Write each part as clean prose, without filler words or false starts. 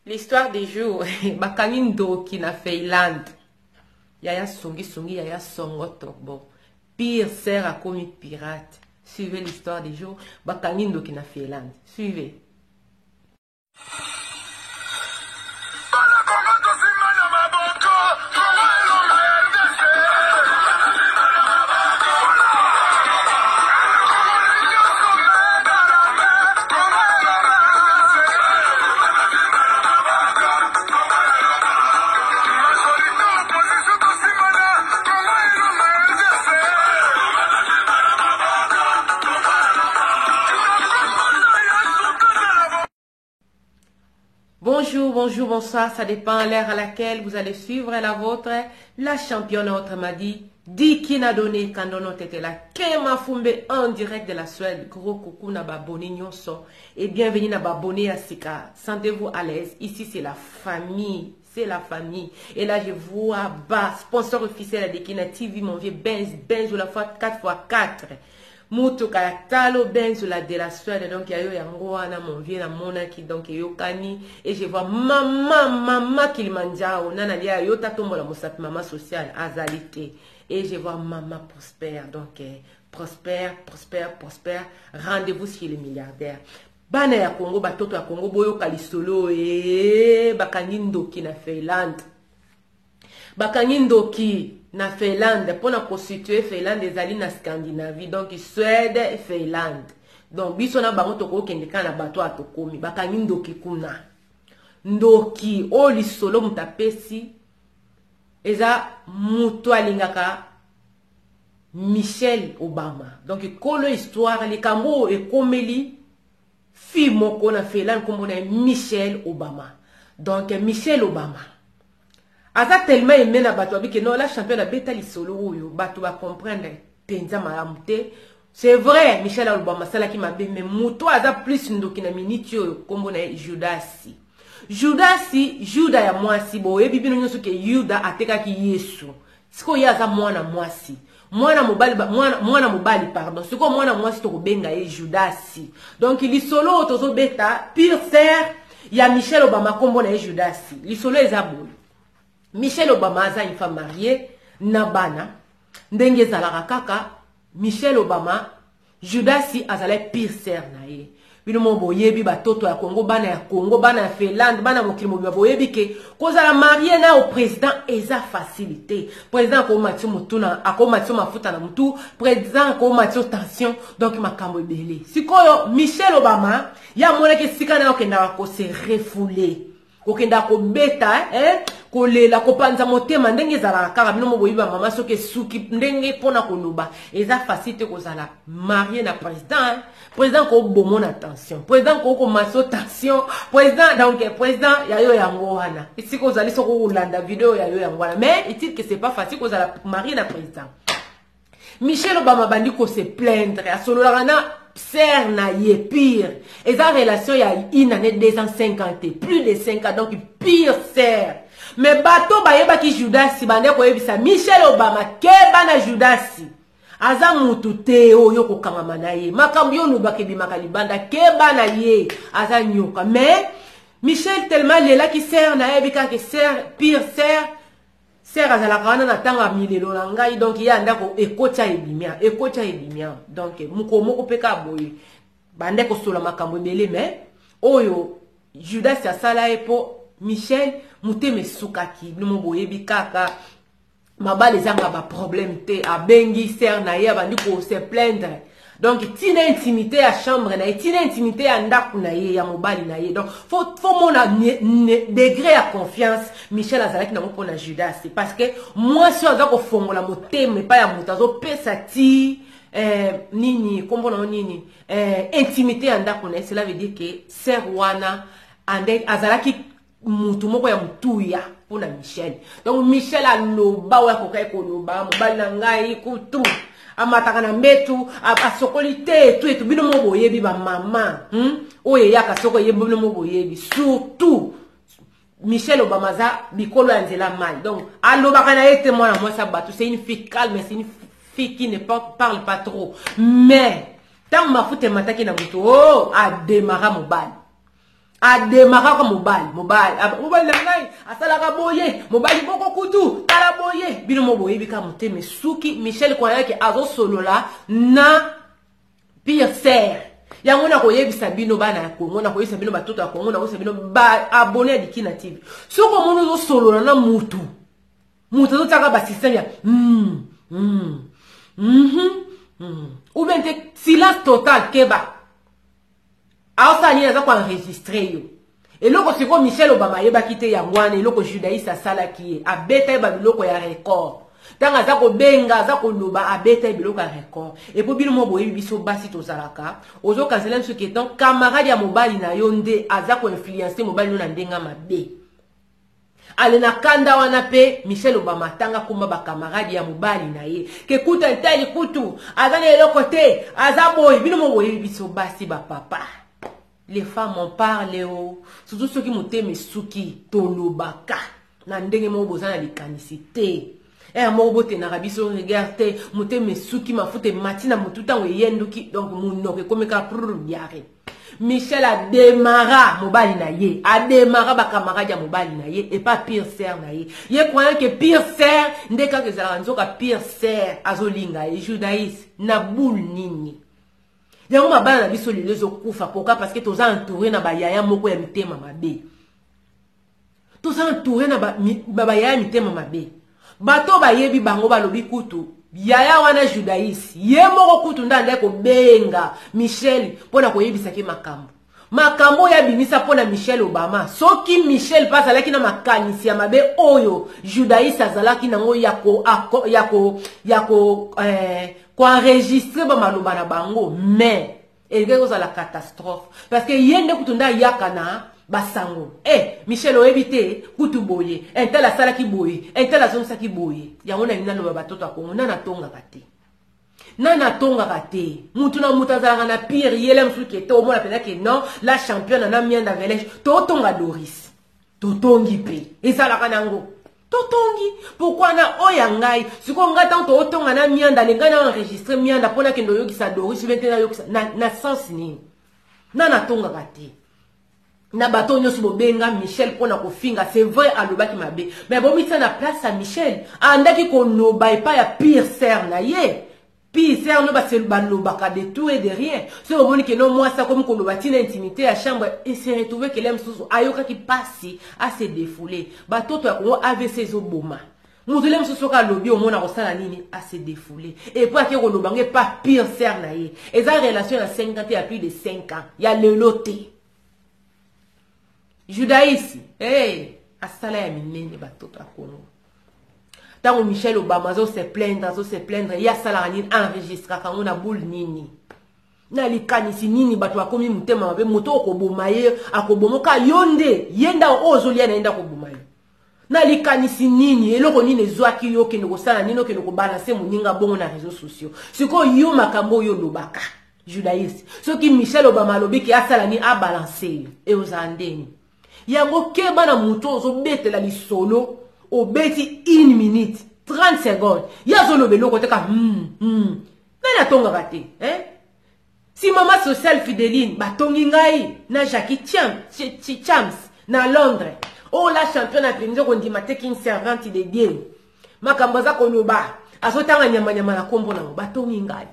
L'histoire du jour, bakangi ndoki na Finlande. Yaya songi songi, yaya songo torbo. Pire sœur akomi pirate. Suivez l'histoire du jour, bakangi ndoki na Finlande. Suivez. Bonjour, bonjour, bonsoir, ça dépend l'heure à laquelle vous allez suivre la vôtre. La championne autre m'a dit, Diki na donné Kandono Tetela, Kema Fumbe en direct de la Suède. Gros coucou na babone nyonso et bienvenue na babone ya sika. Sentez-vous à l'aise. Ici c'est la famille, c'est la famille. Et là je vois bas sponsor officiel à Dikina TV, mon vieux Benz, Benz la fois 4x4. Mutuka ya talo Benz la de la Suède donc ya yo yango wana mon vieux na monaki donc eyokani et je vois maman maman Kilimanjaro nana lia yo tatombola mosapi maman sociale azali te et je vois maman Prosper donc eh, Prosper Prosper Prosper rendez-vous chez les milliardaires bana ya Congo batoto ya Congo boyoka lisolo e bakangi ndoki na Finlande Bakangi ndoki na Finlande pona ko situer Finlande ezali na Scandinavie donc Suède Finlande donc biso na bango tokokende kaka na bato ya tokomi bakangi ndoki kuna ndoki oyo lisolo moto apesi eza moto alingaka Michelle Obama donc kolo histoire likambo oyo ekomeli fille moko na Finlande nkombo na ye Michelle Obama donc Michelle Obama aza tellement aimé na bato babike non la championne abeta lisolo oyo bato bacomprendre mpenza malamu te c'est vrai Michelle Obama asalaki mabe mais moto aza plus ndoki na miniti oyo nkombo na ye Judasi Judasi Juda ya mwasi boyebi bino nyonso ke Yuda atekaki Yesu sikoyo ye aza mwana mwasi mwana mobali mwana, mwana mobali pardon sikoyo mwana mwasi tokobenga ye judasi donc lisolo oyo tozobeta pure sœur ya michel obama nkombo na ye judasi lisolo eza boye michel obama aza une femme mariée na bana ndenge ezalaka kaka michel obama Judasi azalaki pire sœur na ye. Bino moko boyebi batoto ya Congo, bana ya Congo, bana ya Finlande, bana mokili mobimba boyebi ke kozala marie na au président eza facile te. Président akomatisa mutu na akomatisa mafuta na mutu, président akomatisa tension, donc makambo ebele. Sikoyo Michelle Obama ya monaki esika na okendaka ko se refouler. Kokenda kobeta eh, kolela kopanza motema ndenge ezalaka kaka bino mo boyebi bamama soki esuki ndenge mpona koloba eza facile te kozala marie na président eh. président kobomo na tension président kokomasa tension président donc président ya yo yango wana esika ozali soki okolanda video ya yo yango wana mais est-il que c'est pas facile kozala marie na président Michelle Obama bandi ko se plaindre asololaka na sœur na ye pire eza relation ya une année 2 ans 5 ans te plus de 5 ans donc pire sœur mais bato bayebaki Judasi bande koyebisa Michelle Obama keba na Judasi aza mutu te oyo kokangama na ye makambo yo olobaka ebimaka libanda keba na ye aza nyoka mais Michelle tellement alelaki sœur na ye yebi kaka sœur pire sœur Sœur azalaka wana na ntango ya milelo na ngai donc ye andako ekotya ebimia ekotya ebimia donc mokolo moko mpe kaka boye bande kosola makambo ebele mais oyo Judas asala ye mpo Michel motema esukaki bino mo boyebi kaka mabala ezanga baproblème te abengi sœur na ye abandi ko se plaindre donc tina intimité ya chambre na ye tina intimité ya ndako na ye ya mobali na ye donc faut, faut mona degré ya confiance michel azalaki nango mpona judas parce que mwasi oyo aza kofongola motema epai ya moto azopesa ti eh, nini nkombo na yo nini eh, intimité ya ndako na ye cela veut dire que sœur wana ande azalaki mutu moko ya motuya mpona michel donc michel aloba oyo akokaki koloba mobali na ngai kutu amataka na mbetu asokoli te etu etu bino mo boyebi bamama hmm? oyo eyaka soko eyebi bino mo boyebi surtout michel obama aza bikolo ya nzela mai donc alobaka na ye te mwana mwasi ya bato c'est une fille calme c'est une fille qui ne parle pas trop mais ntango mafuta emataki na motu o oh, ademara mobali. Ademaraka mobali, mobali, mobali na ngai asalaka boye, mobali moko kutu tala boye. Bino mo boyebi kaka motema esuki. Michel Kwayaki azosolola na pire sœur. Yango nakoyebisa bino bana ya Congo, nakoyebisa bino batoto ya Congo, nakoyebisa bino ba abonné ya Dikina TV. Soki omoni ozosolola na mutu, mutu azotiaka ba système ya ou bien te silence total, keba. Aosala nini? Aza koenregistre yo. Eloko sikoyo Michel Obama ayebaki te, yango wana eloko Judaïs asalaki ye, abeta ye babiloko ya record. Ntango aza kobenga, aza koloba, abeta ye biloko ya record. Epo bino mo boyebi biso basi tozalaka, ozokanisela biso ke ton camarade ya mobali na yo nde aza koinfluence mobali no na ndenge mabe. Ale na kanda wana mpe Michel Obama atanga komba bakamarade ya mobali na ye ke kutu etali kutu aza na eloko te, aza boye. Bino mo boyebi biso basi bapapa, les femmes on parle o, surtout soki motema esuki, tolobaka na ndenge moko boza na likanisi te. Ere moko botenaka biso regard te, motema esuki, mafuta emati na motu, ntango eyenduki, donc monoko ekomi kaka prr, diarrhée. Michel ademara mobali na ye, ademara bakamarade ya mobali na ye epa pire sœur na ye. Ye croyant ke pire sœur nde kaka ezalaka, nzoka pire sœur azolinga ye. Judaïs na boule nini? Yango mabala na biso lelo ezokufa. Pourquoi? Parce que toza entouré na bayaya moko ya mitema mabe. Toza entouré na bayaya mitema mabe. Bato bayebi bango balobi kutu yaya wana Judaïs ye moko kutu nde andaki kobenga Michel mpona koyebisaki makambo, makambo oyo abimisa mpona Michel Obama. Soki Michel mpe azalaki na makanisi ya mabe oyo Judaïs azalaki nango ya koenregistre bamaloba na bango, mais elingaki kozala catastrophe, parce que ye nde kutu nde ayaka na basango: "Eh, Michel, oyebi te kutu boye, un tel asalaki boye, un tel azongisaki boye." Yango nalingi naloba, batoto ya Kongo, nani atongaka te? Nani atongaka te? Mutu na mutu azalaka na pire yele mosusu ke te. Omona mpenza ke non, la championne na mianda velege totonga, Doris totongi mpe ezalaka nango totongi. Pourquoi na oyo ya ngai sikoyo, ngai ntango tootonga na mianda, le ngai na enregistre mianda mpo nakende oyokisa Doris be te, nayokisa na sens nini? Nani atongaka te? Na bato nyonso bobenga Michel mpona kofinga, c'est vrai alobaki mabe, mais bomitia na place ya Michel. Andaki koloba epai ya pire sœur na ye. Pire sœur no balobaka de tout et de rien. Soki omoni ke no mwasi akomi koloba ntina intimité ya chambre, et se retrouve kele mosusu ayokaki mpasi, ase défoulé. Batoto ya Kongo, AVC ezoboma moto le mosusu. Soki alobi, omona kosala nini? Ase défoulé. Et puis ake koloba ngo epa pire sœur na ye. Eza relation ya 5 ans te, ya plus de 5 ans, ya lelo te. Judaïs, hey, asala ya minene. Batoto ya Kongo, ntango Michel Obama azose plaindre, azose plaindre, ye asalaka nini? Enregistraka yango na boule nini, na likanisi nini? Bato bakomi motema mabe. Moto okoboma ye, akoboma oka yo nde ye nda oyo ozolia na ye nde akoboma yo. Na likanisi nini? Eloko nini ezwaki yo okende kosala nini, okende kobalancer moninga bongo na réseaux sociaux? Sikoyo yo, makambo oyo olobaka, Judaïs, soki Michel Obama alobiki asala nini, abalance yo, eozala ndeni yango? Keba na moto ozobetela lisolo. Obeti 1 minute 30 secondes, ye azoloba eloko te ka Nani atongaka te, hein? Si mama sociale Fideline batongi ngai na Jackie Chams na Londres, oyo la championne apenzi kondima te king servante de Dieu, makambo aza koloba, azotanga nyamanyama na nkombo nango, batongi ngai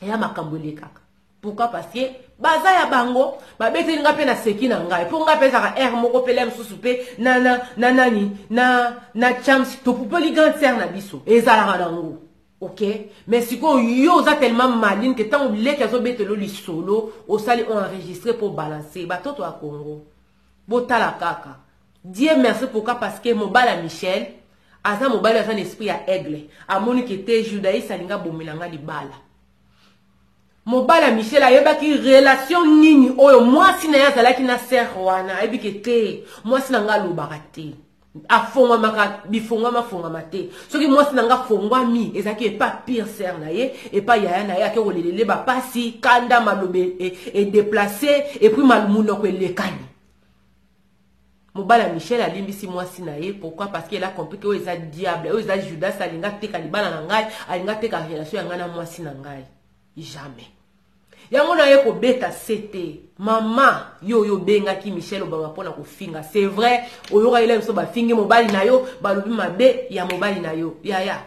eya makambo elekaka. Pourquoi? Parce que baza ya bango, babeteli nga mpe na seki na ngai, mpo ngai mpe ezalaka aire moko mpe le mosusu mpe na, na, na nani na Chams, topupeli grande sœur na biso, ezalaka nango ok. Mais sikoyo yo oza tellement maline ke ntango leki azobetela lisolo, osali enregistre mpo balance. Batoto ya Congo, botala kaka. Dieu merci. Pourquoi? Parce que mobali ya Michel aza mobali aza na esprit ya aigle. Amoni ke te, Judaïs alingi abomela nga libala. Mobali ya Michel ayebaki relation nini oyo mwasi na ye azalaki na sœur wana. Ayebi ke te, mwasi na nga alobaka te, afongwamaka bifongwama afongwama te. Soki mwasi na nga afongwami, ezalaki epa pire sœur na ye, epa yaya na ye, ake kolelele bapasi, kanda, maloba edéplace, et puis monoko elekani. Mobali ya Michel alimbisi mwasi na ye. Pourquoi? Parce qu'il a compris ke oyo eza diable, oyo eza Judas, alinga teka libala na ngai, alinga teka relation ya ngai na mwasi na ngai. Jamais. Yango na ye kobeta sete. Mama, yo yo bengaki Michelle Obama pona kofinga. C'est vrai, oyokaki la biso bafingi mobali na yo, balobi mabe ya mobali na yo. Yaya.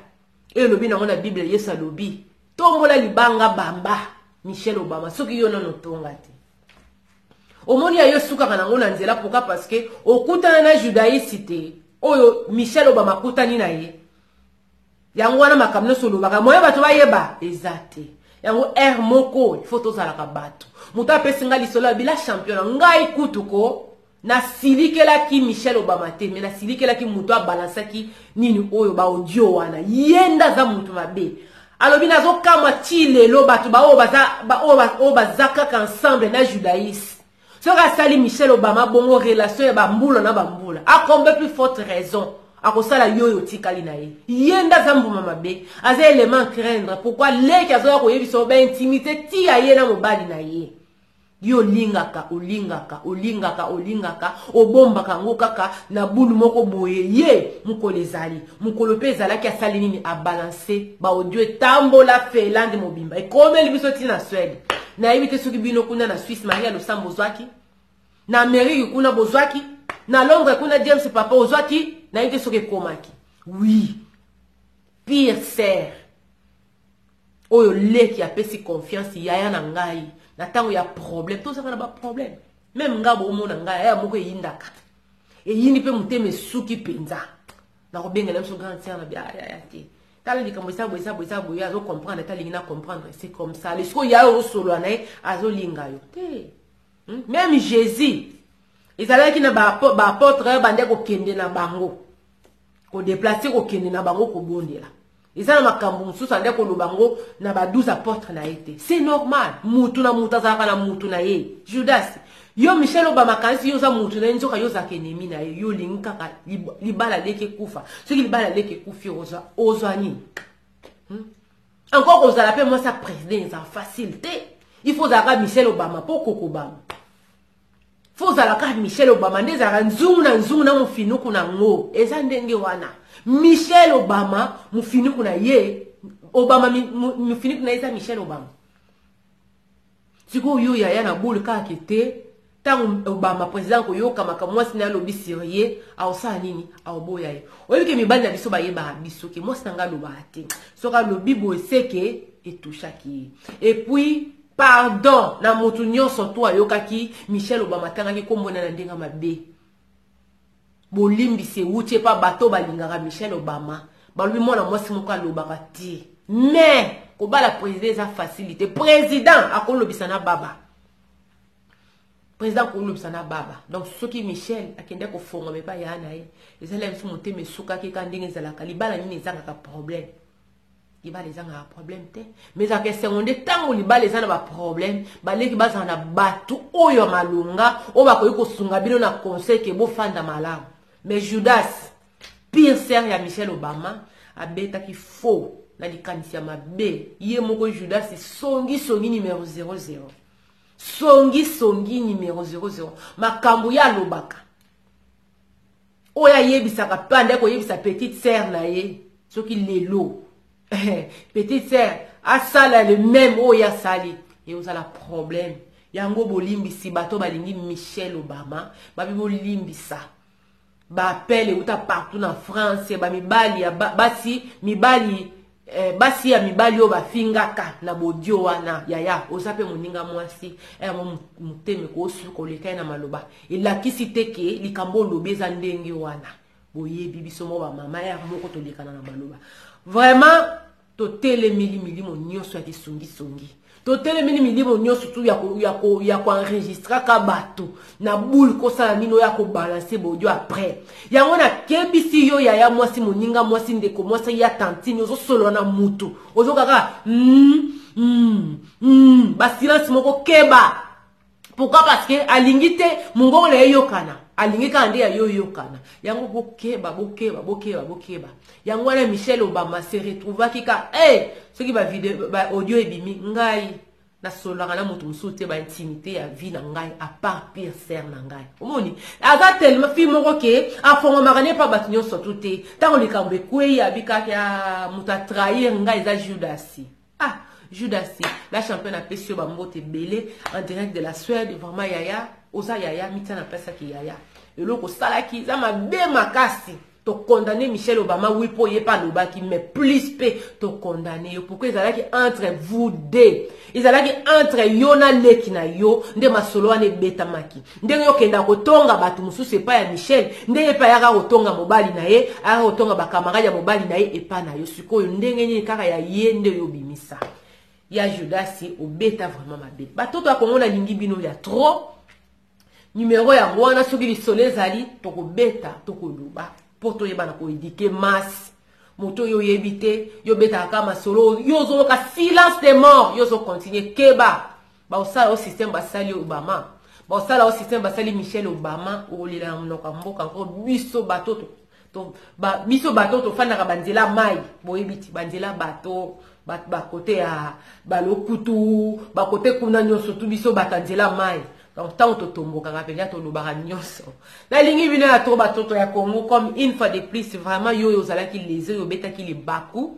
Elobi nango na Bible Yesu alobi. Tombola libanga bamba Michelle Obama soki yo nano tonga te. Omoni ya yo sukaka nango na nzela pourquoi? Parce que okutana na judaïsme te oyo Michelle Obama akutani na ye. Yango wana makambo nyonso olobaka moyen bato bayeba eza te. Yango air moko il faut tozalaka bato. Moto apesi ngai lisolo ya bila champion ngai kutu ko nasilikelaki Michelle Obama te, mais nasilikelaki moto abalansaki nini oyo ba audio wana. Ye nde aza moto mabe. Alobi nazokamwa ti lelo bato baoyo baza baoyo baza kaka ensemble na judaïsme. Soki asali Michelle Obama bongo relation ya bambula na bambula, a combien plus forte raison akosala yo oyo otikali na ye. Ye nde aza mbuma mabe, aza élément craindre. Pourquoi leki azoya koyebisa ba intimité ti ya ye na mobali na ye? Yo olingaka, olingaka, olingaka, olingaka, obombaka yango kaka na bulu moko boye. Ye mokolo ezali, mokolo mpe ezalaki asali nini? Abalance ba audio etambola Finlande mobimba, ekomeli biso ti na Suède. Nayebi te soki bino kuna na Suisse Maria Losambo ozwaki, na Amérique kuna bozwaki, na Londres kuna James Papa ozwaki, nayebi te soki ekomaki. Oui, pire sœur oyo leki apesi confiance yaya na ngai na ntango ya problème. Tozalaka na ba problème, même nga bomona ngai yaya moko eyindaka, eyindi mpe motema esuki mpenza. Nakobengela biso grande sœur na bia yaya te, tala likambo eza boye, eza boye, eza boye, azo comprendre ata alingi na comprendre, c'est comme ça. Sikoyo yaya osolola na ye azolinga yo te. Même Jésus ezalaki na ba apôtre bande kokende na bango kodeplace, kokende na bango kobondela. Eza na makambo mosusu ande koloba ngo na ba 12 apôtres na ye te. C'est normal, mutu na mutu azalaka na mutu na ye. Judas, yo Michel Obama kanisi yo oza mutu na ye, nzoka yo ozalaka ennemi na ye. Yo olingi kaka libala leki ekufa. Soki libala leki ekufi, ozwa nini? Encore kozala mpe mwasi ya président eza facile te. Il faut ozalaka Michel Obama mpo okokobama. Faut ozalaka Michelle Obama nde ezalaka nzungu na nzungu na mofinuku na ngo. Eza ndenge wana. Michelle Obama mofinuku na ye, Obama mofinuku na ye eza Michelle Obama. Sikoyo yo yaya na boule kaka te, ntango Obama président koyoka makambo mwasi na ye alobi sur ye, aosala nini? Aoboya ye. Oyebi ke mibali na biso bayebaka biso ke mwasi na ngai alobaka te. Soki alobi boye seke etouchaki ye. Et puis pardon na motu nyonso to ayokaki Michelle Obama atangaki kombo na ndenge mabe. Bolimbisi ewuti epa bato balingaka Michelle Obama. Balobi mwana mwasi moko alobaka te. Mais kobala président eza facilité. Président akolobisa na baba. Président akolobisa na baba. Donc soki Michelle akende kofonga mepa ya na ye, ezali biso motema esukaki ka ndenge ezalaka. Libala nini ezangaka problème? Libala ezangaka problème te, mais ezalaka esengo nde ntango libala eza na baproblème, baleki bazala na bato oyo ya malonga oyo bakoki kosunga bino na conseil ke bofanda malamu. Mais Judas, pire sœur ya Michelle Obama, abetaki faux na likanisi ya mabe. Ye moko Judas songi songi numéro 00, songi songi numéro 00. Makambo ye alobaka oyo ayebisaka mpe ande koyebisa petite sœur na ye, soki lelo petite sœur asala le même oyo asali, eozala problème. Yango bolimbisi bato balingi Michelle Obama, babi bolimbisa baappel euta partout na France, bamibali ya basi, mibali basi ya mibali oyo bafingaka na bodio wana. Yaya oza mpe moninga mwasi, yango motema ekosuka koleka ye na maloba. Elakisi te ke likambo olobi eza ndenge wana. Boyebi biso moko bamama ya moko tolekana na maloba. Vraiment totelemeli milimo nyonso ya kisongisongi, totelemeli milimo nyonso tu ya koenregistraka bato na boule kosala nini oyo ya kobalanse bodio après. Yango nakebisi yo yaya mwasi, moninga mwasi, ndeko mwasi ya tantine, ozosolola na mutu ozokaka basilence moko, keba. Pourquoi? Parce que alingi te mongongo na ye yokana, alingi kaka nde ya yo yokana. Yango bokeba, bokeba, bokeba, bokeba. Yango wana Michelle Obama se retrouvaki ka hey, soki ba video ba audio ebimi, ngai nasololaka na moto mosusu te baintimité ya vie na ngai à part pire sœur na ngai. Omoni aza tellement fille moko ke afongomaka ne pa bato nyonso tu te. Ntango likambo ekwei, abikaki moto atrahir ngai eza Judas. Ah, Judasi la championne apesi yo bambote ebele en direct de la Suède. Vraiment yaya, oza yaya, mitia na place yaki yaya. Eloko osalaki eza mabe makasi. Tokondane Michelle Obama, oui, mpo ye mpe alobaki, mais plus mpe tokondane yo. Pourquoi? Ezalaki entre vous deux, ezalaki entre yo na leki na yo nde masolo wana ebetamaki. Ndenge yo okenda kotonga bato mosusu epai ya Michelle, ndenge mpe ayaka kotonga mobali na ye, ayaka kotonga bakamarade ya mobali na ye epai na yo. Sikoyo ndenge nini kaka ya ye nde yo obimisa ya Judasi? Obeta vraiment mabe. Batoto ya Kongo, nalingi bino ya trop. Numero yango wana, soki lisolo ezali, tokobeta, tokoloba mpo toyebana koéduquer masse. Moto oyo oyebi te, yo obetaka kaka masolo, yo ozoyoka silence de mort, yo ozocontinue. Keba, baosala o système basali Obama, baosala o système basali Michelle Obama, okolela na monoko ya mboka. Encore biso bato to, ba, biso bato tofandaka banzela mai, boyebi ti banzela bato bakote ya balokutu, bakote kuna nyonso tu, biso bato ya nzela mai. Donc ntango totombokaka mpenza, tolobaka nyonso. Nalingi bino ya trop, batoto ya Congo. Comme une fois de plus, vraiment, yo oyo ozalaki lese, oyo obetaki libaku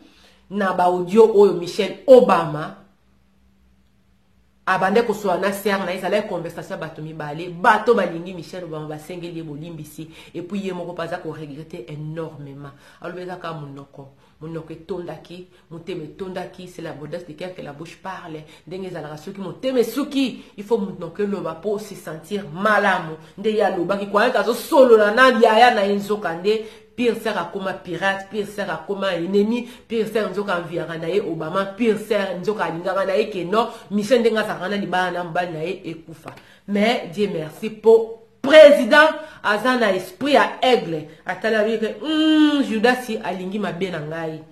na baaudio oyo Michelle Obama abande kosola na sœur na ye, ezalaki conversation ya bato mibale. Bato balingi Michelle Obama basengeli ye bolimbisi. Et puis ye moko mpe aza koregretter énormément. Alobi eza kaka monoko, monoko etondaki, motema etondaki. C'est l'abondance de cœur que la bouche parle. Ndenge ezalaka, soki motema esuki, il faut monoko eloba mpo se sentir malamu. Nde ye alobaki kwayaka, azosolola na yaya na ye, nzoka nde pire sœur akoma pirate, pire sœur akoma ennemi, pire sœur nzoka enviaka na ye Obama, pire sœur nzoka alingaka na ye ke non, Michel ndenge azalaka na libala na mobali na ye ekufa. Mais Dieu merci, po président aza na esprit ya aigle, atali abi ke Judasi alingi mabe na ngai,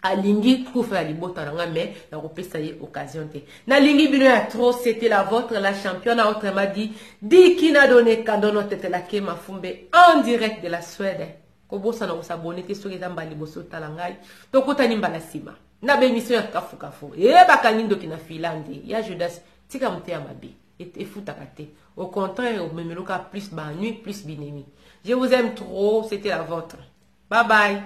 alingi kufa ya libota na ngai, mais nakopesa ye occasion te. Nalingi bino ya trop. C'était la vôtre, la championne, autrement dit Dikina Done Kandono Tetelake Mafumbe, en direct de la Suède. Kobosana kos'abonner te soki eza mbala liboso otala ngai. Tokutani mbala nsima na baémission ya kafukafu. Eyebakangi ndoki na Finlande ya Judas, tika moteya mabe, efutaka te. Au contraire, omemeloka plus baennui, plus binemi. Je vous aime trop. C'était la vôtre. Bye bye.